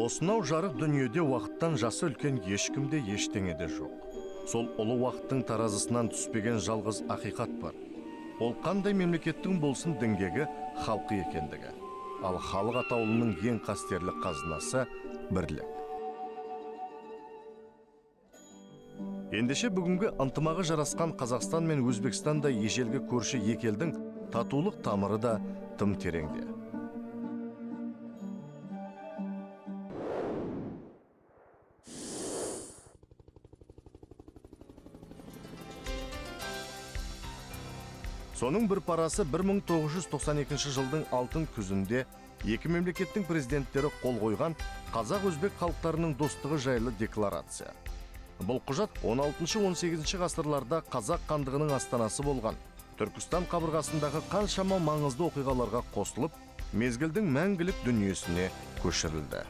Осынау жарық дүниеде уақыттан жасы үлкен ешкімде ештеңе де жоқ. Сол ұлы уақыттың таразысынан түспеген жалғыз ақиқат бар. Ол қандай мемлекеттің болсын діңгегі халқы екендігі. Ал халық атаулының ең қастерлі қазынасы бірлік. Ендеше бүгінгі ынтымағы жарасқан Қазақстан мен Өзбекстанда ежелгі көрші екі елдің татулық тамыры да тым тереңде. Соның бір парасы 1992 жылдың алтын күзінде екі мемлекеттің президенттері қол қойған қазақ-өзбек халықтарының достығы жайлы декларация. Бұл құжат 16-18 ғасырларда қазақ хандығының астанасы болған Түркістан қабырғасындағы қаншама маңызды оқиғаларға қосылып, мезгілдің мәңгілік дүниесіне көшірілді.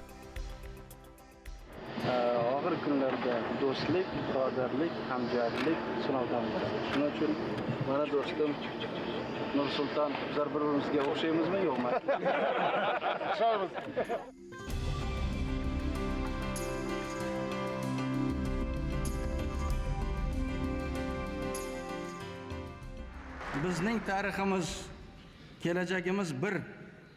Og'ir kunlarda do'stlik, birodarlik, hamjigarlik sinovdan o'tadi. Shuning uchun mana do'stim Nursulton, bizlar bir-birimizga o'xshaymizmi, yo'qmi? O'xshaymiz. Bizning tariximiz, kelajagimiz bir,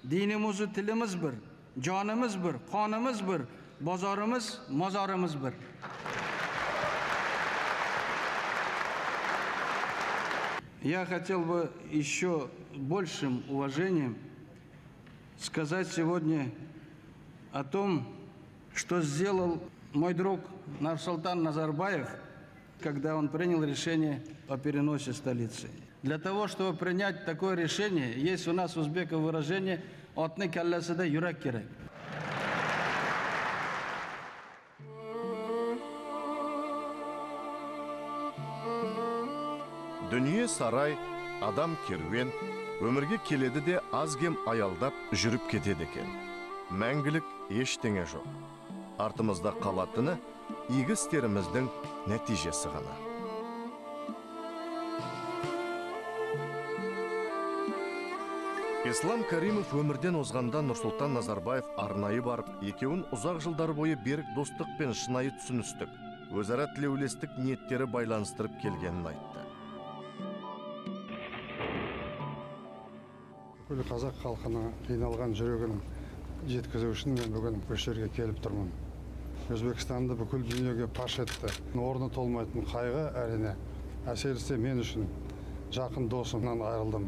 dinimiz, tilimiz bir, jonimiz bir, qonimiz bir, bozorimiz, mozorimiz bir. Я хотел бы еще большим уважением сказать сегодня о том, что сделал мой друг Нурсултан Назарбаев, когда он принял решение о переносе столицы. Для того, чтобы принять такое решение, есть у нас узбеков выражение «Otni kallasida yurak kerak». Дүние сарай, адам керуен, өмірге келеді де аз-кем аялдап жүріп кетеді екен. Мәңгілік ештеңе жоқ. Артымызда қалатыны игі істеріміздің нәтижесі ғана. Ислам Каримов өмірден озғанда Нұрсұлтан Назарбаев арнайы барып, екеуін ұзақ жылдар бойы берік достық пен шынайы түсіністік, өзара тілеулестік ниеттері байланыстырып келгенін айтты. Бүкіл қазақ халқына қиналған жүрегін жеткізу үшін мен бүгін осы жерге келіп тұрмын. Өзбекстанды бүкіл дүниеге паш етті. Орны толмайтын қайғы әрине, әсіресе мен үшін жақын досымнан айырылдым.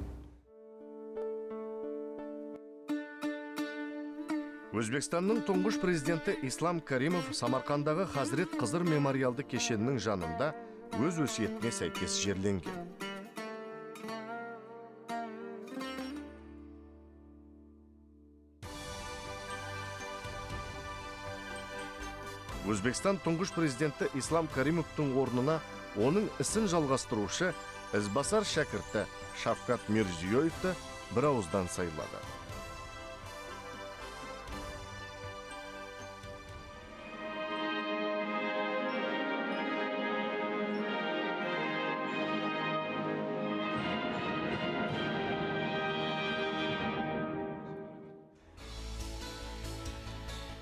Өзбекстанның тұңғыш президенті Ислам Каримов Самарқандағы Хазірет Қызыр мемориалды кешенінің жанында өз өсиетіне сәйкес жерленген. Өзбекстан тұңғыш президенті Ислам Каримовтың орнына оның ісін жалғастырушы ізбасар шәкірті Шавкат Мирзиёевті бір ауыздан сайлады.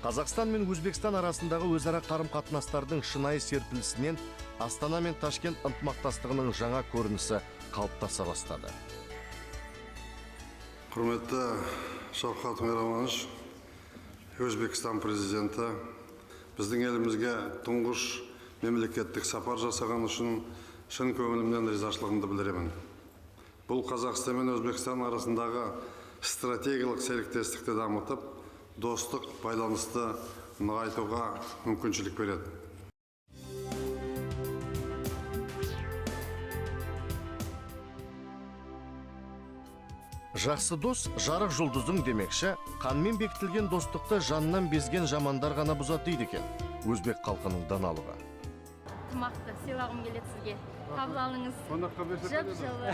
Қазақстан мен Өзбекстан арасындағы өзара қарым-қатынастардың шынайы серпілісінен Астана мен Ташкент ынтымақтастығының жаңа көрінісі қалыптаса бастады. Құрметті Шавкат Миромонович, Өзбекстан президенті, біздің елімізге тұңғыш мемлекеттік сапар жасаған үшін шын көңілімнен ризашылығымды білдіремін. Бұл Қазақстан мен Өзбекстан арасындағы стратегиялық серіктестікті дамытып, достық байланысты нығайтуға мүмкіншілік береді. Жақсы дос жарық жұлдызың демекші, қанмен бекітілген достықты жаннан безген жамандар ғана бұзады дейді екен өзбек халқының даналығы. Тымақты сыйлағым келеді сізге. Қабыл алыңыз. Қонаққа берсе Жып-жылы.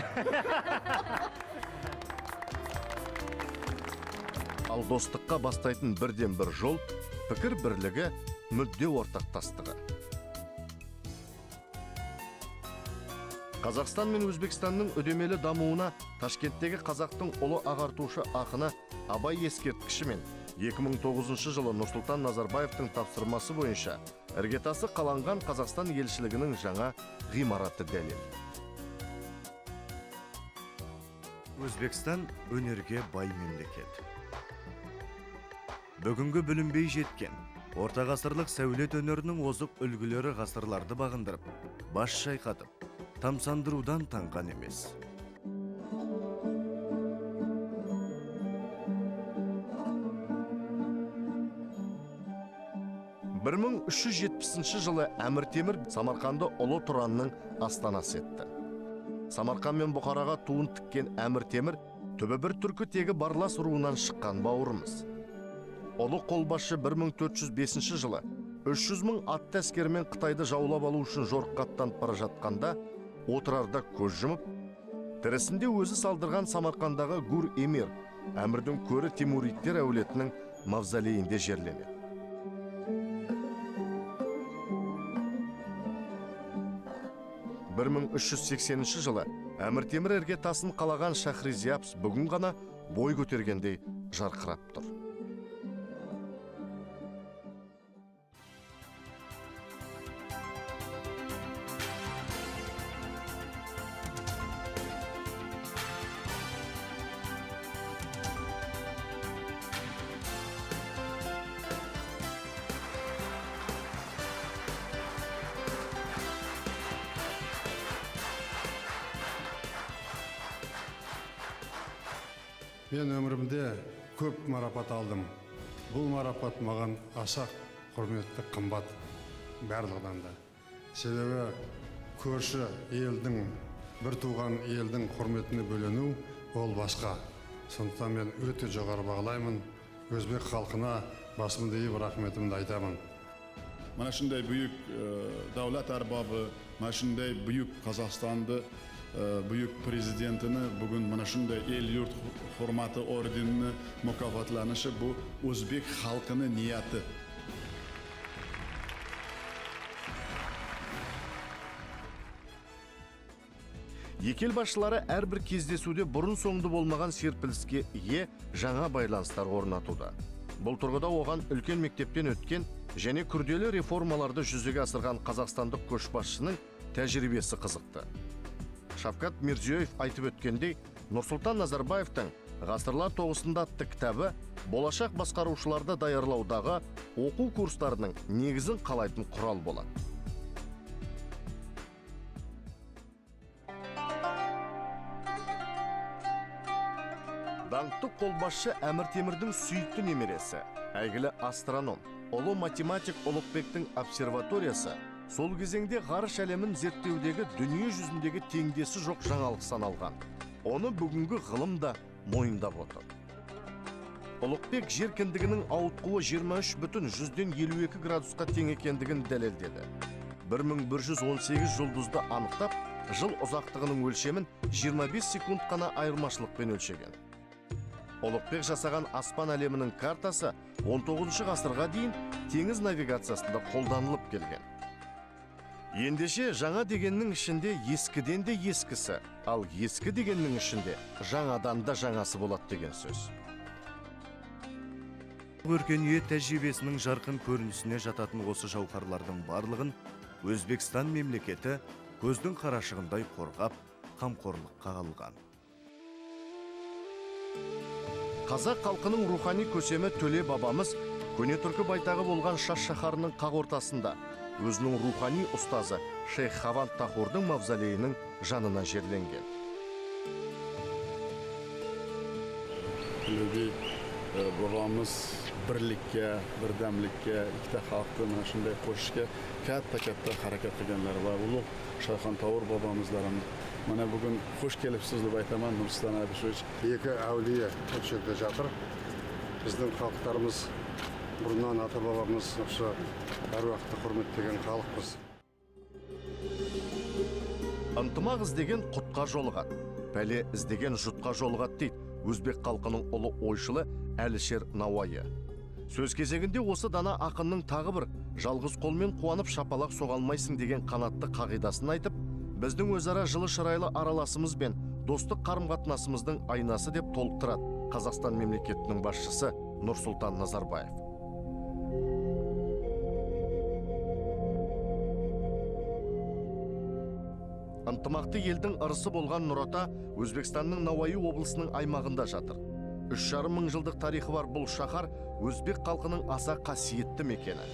Ал достыққа бастайтын бірден бір жол, пікір бірлігі, мүдде ортақтастығы. Қазақстан мен Өзбекстанның үдемелі дамуына Ташкенттегі қазақтың ұлы ағартушы ақыны Абай ескерткіші мен 2009 жылы Нұрсұлтан Назарбаевтың тапсырмасы бойынша іргетасы қаланған Қазақстан елшілігінің жаңа ғимараты дәлел. Өзбекстан өнерге бай мемлекет. Бүгінгі бүлінбей жеткен ортағасырлық сәулет өнерінің озық үлгілері ғасырларды бағындырып, бас шайқатып, тамсандырудан танған емес. 1370 жылы Әмір Темір Самарқанды Ұлы Тұранның астанасы етті. Самарқан мен Бұхараға туын тіккен Әмір Темір түбі бір түркі тегі барлас руынан шыққан бауырымыз. Ұлы қолбасшы 1405 жылы 300 мың атты әскермен Қытайды жаулап алу үшін жорыққа аттанып бара жатқанда Отырарда көз жұмып, тірісінде өзі салдырған Самарқандағы Гур Эмир, әмірдің көрі Тимуридтер әулетінің мавзолейінде жерленеді. 1380 жылы Әмір Темір іргетасын қалаған Шахрисабз бүгін ғана бой көтергендей жарқырап тұр. Мен өмірімде көп марапат алдым. Бұл марапат маған аса құрметті, қымбат барлығынан да. Себебі көрші елдің, бір туған елдің құрметіне бөлену ол басқа. Сондықтан мен өте жоғары бағалаймын. Өзбек халқына басымды иіп рахметімді айтамын. Mana shunday buyuk davlat arbobi, mana shunday buyuk Qozog'istonni buyuk prezidentini bugun mana shunday el-yurt hurmati ordenini mukofotlanishi bu o'zbek xalqini niyati. Екі ел басшылары әрбір кездесуде бұрын соңды болмаған серпіліске ие жаңа байланыстар орнатуда. Бұл тұрғыда оған үлкен мектептен өткен және күрделі реформаларды жүзеге асырған қазақстандық көшбасшының тәжірибесі қызықты. Шавкат Мирзиёев айтып өткендей, Нұрсұлтан Назарбаевтың «Ғасырлар тоғысында» атты кітабы болашақ басқарушыларды даярлаудағы оқу курстарының негізін қалайтын құрал болады. Даңқты қолбасшы Әмір Темірдің сүйікті немересі, әйгілі астроном, ұлы математик Ұлықбектің обсерваториясы сол кезеңде ғарыш әлемін зерттеудегі дүние жүзіндегі теңдесі жоқ жаңалық саналған. Оны бүгінгі ғылым да мойындап отыр. Ұлықбек жер кіндігінің ауытқуы 23,52 градусқа тең екендігін дәлелдеді. 1118 жұлдызды анықтап, жыл ұзақтығының өлшемін 25 секунд қана айырмашылықпен өлшеген. Ұлықбек жасаған аспан әлемінің картасы 19 ғасырға дейін теңіз навигациясында қолданылып келген. Ендеше жаңа дегеннің ішінде ескіден де ескісі, ал ескі дегеннің ішінде жаңадан да жаңасы болады деген сөз. Өркениет тәжірибесінің жарқын көрінісіне жататын осы жауһарлардың барлығын Өзбекстан мемлекеті көздің қарашығындай қорғап, қамқорлыққа алған. Қазақ халқының рухани көсемі Төле бабамыз көне түркі байтағы болған Шаш шаһарының қақ ортасында өзінің рухани ұстазы Шейх Хаван Тахурдың мавзолейінің жанына жерленген. Төле би бабамыз бірлікке, birdamlikka, ikkita xalqni mana shunday qo'shishga katta-katta harakat qilganlar va ulug' Shayxon Tovur bobomizlarimiz. Mana bugun xush kelibsiz deb aytaman Nursulton Abishevich. Екі әулие осы жерде жатыр. Біздің халықтарымыз бұрыннан ата-бабамыз осы әруақты құрметтеген халықпыз. Ынтымақ іздеген құтқа жолығады, пәле іздеген жұтқа жолығады дейді өзбек халқының ұлы ойшылы Әлішер Науайы. Сөз кезегінде осы дана ақынның тағы бір жалғыз қолмен қуанып шапалақ соға алмайсың деген қанатты қағидасын айтып, біздің өзара жылы шырайлы араласымыз бен достық қарым-қатынасымыздың айнасы деп толықтырады Қазақстан мемлекетінің басшысы Нұрсұлтан Назарбаев. Ынтымақты елдің ырысы болған Нұрата Өзбекстанның Науайы облысының аймағында жатыр. 3,5 мың жылдық тарихы бар бұл шаһар өзбек халқының аса қасиетті мекені.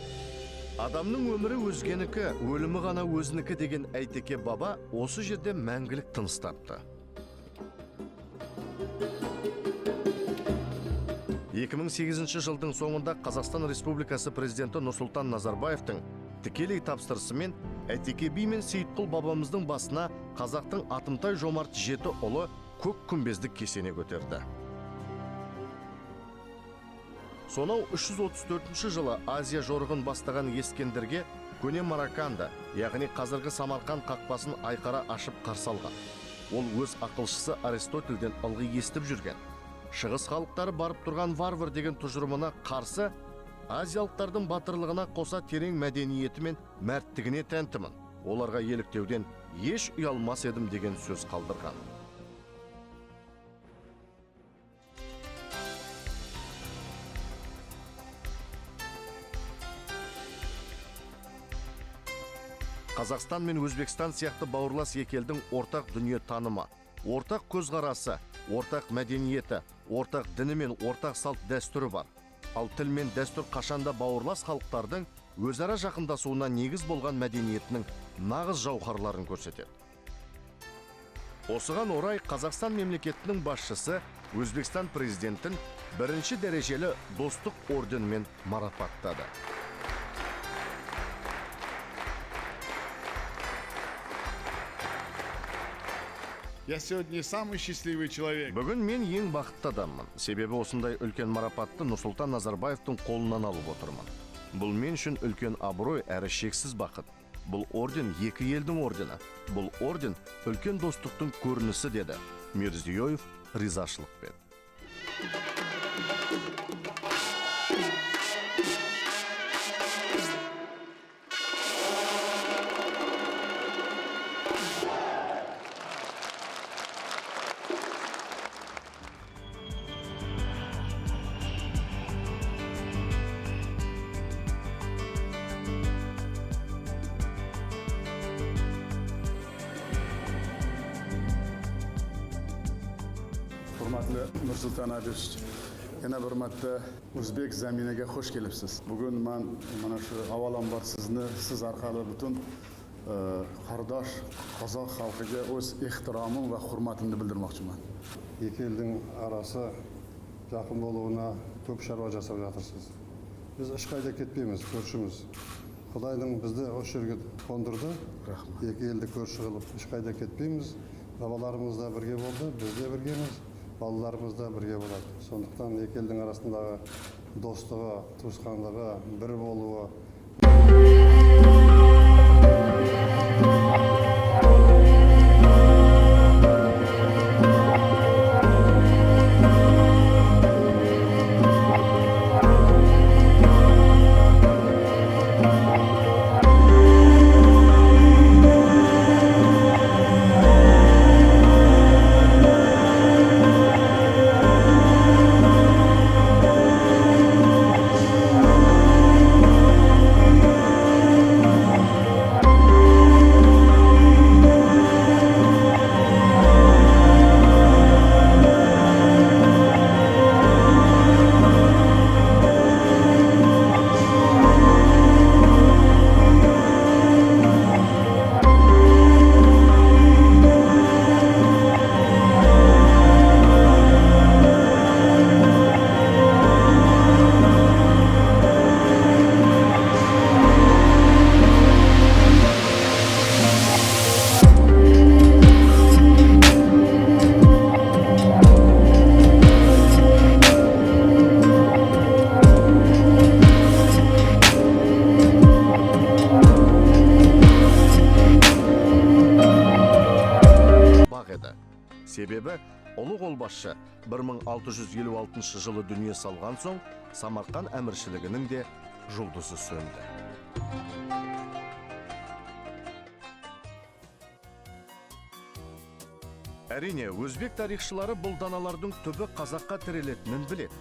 Адамның өмірі өзгенікі, өлімі ғана өзінікі деген Әйтеке баба осы жерде мәңгілік тыныс тапты. 2008 жылдың соңында Қазақстан Республикасы президенті Нұрсұлтан Назарбаевтың тікелей тапсырысымен Әйтеке би мен Сейітқұл бабамыздың басына қазақтың атымтай жомарт жеті ұлы көк күмбезді кесене көтерді. Сонау 334 жылы Азия жорығын бастаған Ескендірге көне Мараканда, яғни қазіргі Самарқан қақпасын айқара ашып қарсы алған. Ол өз ақылшысы Аристотельден ылғи естіп жүрген. Шығыс халықтары барып тұрған варвар деген тұжырымына қарсы азиялықтардың батырлығына қоса терең мәдениеті мен мәрттігіне тәнтімін. Оларға еліктеуден еш ұялмас едім деген сөз қалдырған. Қазақстан мен Өзбекстан сияқты бауырлас екі елдің ортақ дүние танымы, ортақ көзқарасы, ортақ мәдениеті, ортақ діні мен ортақ салт дәстүрі бар. Ал тіл мен дәстүр қашанда бауырлас халықтардың өзара жақындасуына негіз болған мәдениетінің нағыз жауһарларын көрсетеді. Осыған орай Қазақстан мемлекетінің басшысы Өзбекстан президентін бірінші дәрежелі достық орденімен марапаттады. Я сегодня самый счастливый человек. Бүгін мен ең бақытты адаммын. Себебі осындай үлкен марапатты Нұрсұлтан Назарбаевтың қолынан алып отырмын. Бұл мен үшін үлкен абырой әрі шексіз бақыт. Бұл орден екі елдің ордені. Бұл орден үлкен достықтың көрінісі, деді Мирзиёев ризашылықпен. Hurmatli Nursulton Abishevich, yana bir marta o'zbek zaminiga xush kelibsiz. Bugun men mana shu avvalambor sizni siz orqali butun qardosh qozoq xalqiga o'z ehtiromim va hurmatimni bildirmoqchiman. Екі елдің арасы жақын болуына көп шаруа жасап жатырсыз. Біз ешқайда кетпейміз, көршіміз. Құдайдың бізді осы жерге қондырды. Рахмат. Екі елді көрші қылып ешқайда кетпейміз. Бабаларымыз да бірге болды, біз де біргеміз. Балаларымыз да бірге болады. Сондықтан екі елдің арасындағы достығы, туысқандығы, бір болуы. Себебі ұлы қолбасшы 1656 жылы дүние салған соң Самарқан әміршілігінің де жұлдызы сөнді. Әрине, өзбек тарихшылары бұл даналардың түбі қазаққа тірелетінін біледі.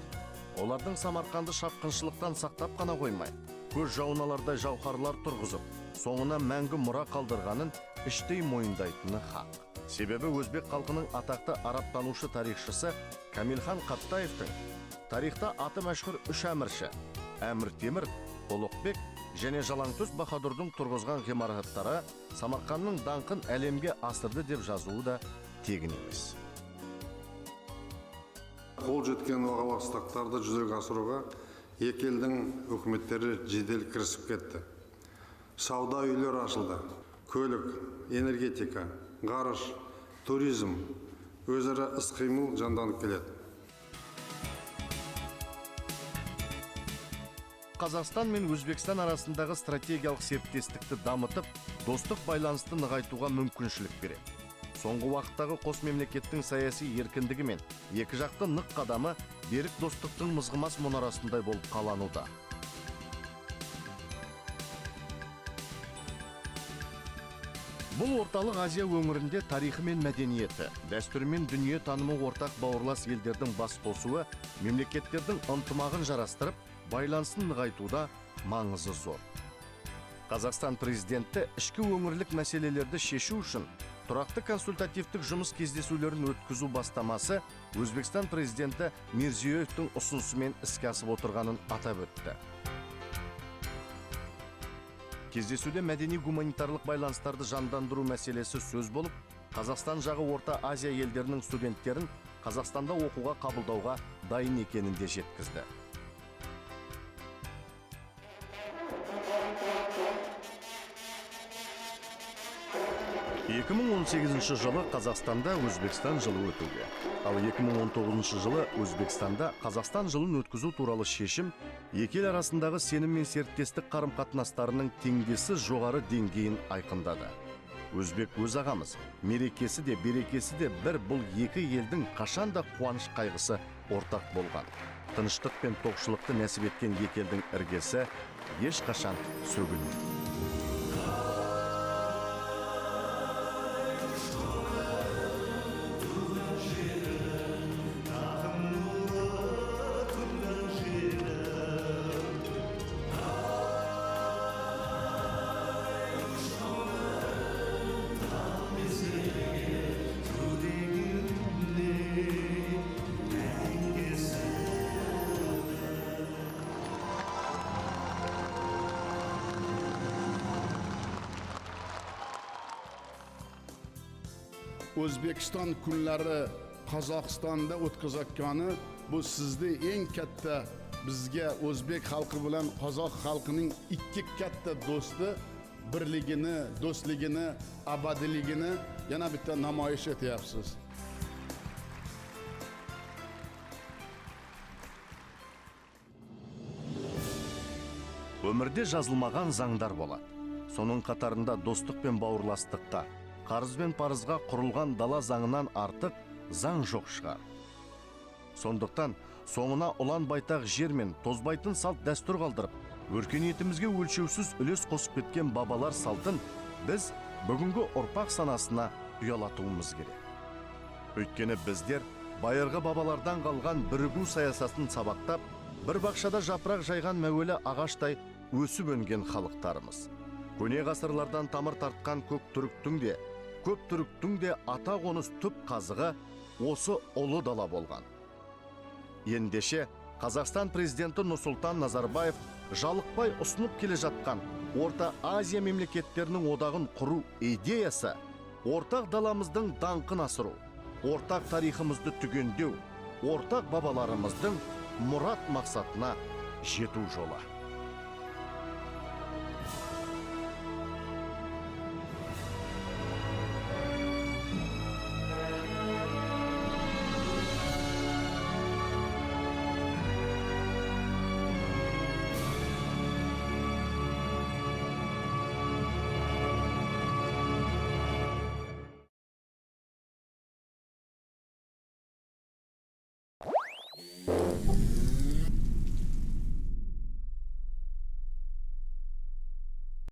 Олардың Самарқанды шапқыншылықтан сақтап қана қоймай, көз жауын алардай жауһарлар тұрғызып, соңына мәңгі мұра қалдырғанын іштей мойындайтыны хақ. Себебі өзбек халқының атақты арабтанушы тарихшысы Камилхан Қаттаевтың тарихта аты мәшһүр үш әмірші Әмір Темір, Ұлықбек және Жалаңтөс Баһадүрдің тұрғызған ғимараттары Самарқанның даңқын әлемге асырды деп жазуы да тегін емес. Қол жеткен уағдаластықтарды жүзеге асыруға екі елдің үкіметтері жедел кірісіп кетті. Сауда үйлері ашылды. Көлік, энергетика, ғарыш, туризм өзара іс-қимыл жанданып келеді. Қазақстан мен Өзбекстан арасындағы стратегиялық серіктестікті дамытып, достық байланысты нығайтуға мүмкіншілік береді. Соңғы уақыттағы қос мемлекеттің саяси еркіндігі мен екі жақты нық қадамы берік достықтың мызғымас мұнарасындай болып қалануда. Бұл Орталық Азия өңірінде тарихы мен мәдениеті, дәстүрі мен дүние танымы ортақ бауырлас елдердің бас қосуы мемлекеттердің ынтымағын жарастырып, байланысын нығайтуда маңызы зор. Қазақстан президенті ішкі өңірлік мәселелерді шешу үшін тұрақты консультативтік жұмыс кездесулерін өткізу бастамасы Өзбекстан президенті Мирзиёевтің ұсынысымен іске асып отырғанын атап өтті. Кездесуде мәдени-гуманитарлық байланыстарды жандандыру мәселесі сөз болып, Қазақстан жағы Орта Азия елдерінің студенттерін Қазақстанда оқуға қабылдауға дайын екенін де жеткізді. 2018 жылы Қазақстанда Өзбекстан жылы өтуге. Ал 2019 жылы Өзбекстанда Қазақстан жылын өткізу туралы шешім екі ел арасындағы сенім мен серіктестік қарым-қатынастарының теңдессіз жоғары деңгейін айқындады. Өзбек өз ағамыз, мерекесі де берекесі де бір, бұл екі елдің қашанда қуаныш қайғысы ортақ болған. Тыныштық пен тоқшылықты нәсіп еткен екі елдің іргесі ешқашан сөгілмейді. O'zbekiston kunlari Qozog'istonda o'tkazayotgani bu sizni eng katta bizga o'zbek xalqi bilan qozoq xalqining ikki katta do'sti birligini, do'stligini, abadiyligini yana bitta namoyish etyapsiz. Өмірде жазылмаған заңдар болады. Соның қатарында достық пен бауырластыққа, қарыз бен парызға құрылған дала заңынан артық заң жоқ шығар. Сондықтан соңына ұлан байтақ жер мен тозбайтын салт дәстүр қалдырып, өркениетімізге өлшеусіз үлес қосып кеткен бабалар салтын біз бүгінгі ұрпақ санасына ұялатуымыз керек. Өйткені біздер байырғы бабалардан қалған бірігу саясатын сабақтап, бір бақшада жапырақ жайған мәуелі ағаштай өсіп өнген халықтарымыз. Көне ғасырлардан тамыр тартқан көк түріктің де, көп түріктің де ата қоныс түп қазығы осы ұлы дала болған. Ендеше Қазақстан президенті Нұрсұлтан Назарбаев жалықпай ұсынып келе жатқан Орта Азия мемлекеттерінің одағын құру идеясы ортақ даламыздың даңқын асыру, ортақ тарихымызды түгендеу, ортақ бабаларымыздың мұрат мақсатына жету жолы.